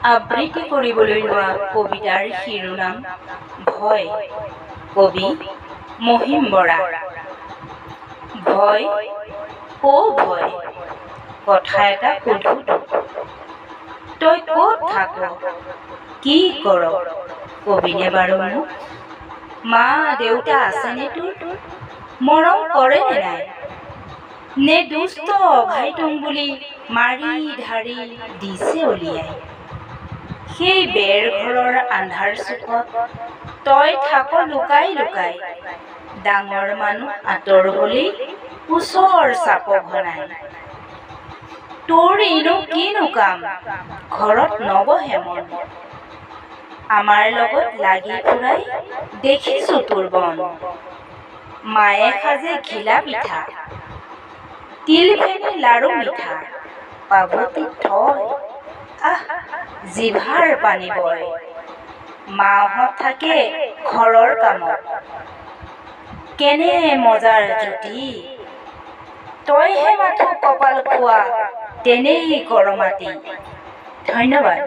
আবৃত্তি কৰিবলৈ লোৱা কবিতাৰ শিৰোনাম ভয়। কবি মহিম বৰা। ভয়, অ' ভয়, কথা এটা সোধো তোক, তই ক'ত থাক, কি কৰ, কবিনে বাৰু মোক? মা দেউতা আছেনে তোৰ? মৰম কৰেনে নাই? নে দুষ্ট অঘাইটং বুলি মাৰি ধাৰি দিছে উলিয়াই? সেই বেৰ ঘৰৰ আন্ধাৰ চুকত তই থাক লুকাই লুকাই, ডাঙৰ মানুহ আঁতৰ হ'লেই ওচৰ চাপ ঘনাই। তোৰ ইনো কিনো কাম, ঘৰত নবহে মন, আমাৰ লগত লাগি ফুৰাই দেখিছোঁ তোৰ বন। মায়ে সাজে ঘিলা পিঠা, তিল ফেনী লাৰু মিঠা, পাভতিত থয়, আহ, জিভাৰ পানী বয়। মাহঁত থাকে ঘৰৰ কামত, কেনে মজাৰ জুতি, তইহে মাথো কপাল খোৱা, তেনেই কৰমাতি। ধন্যবাদ।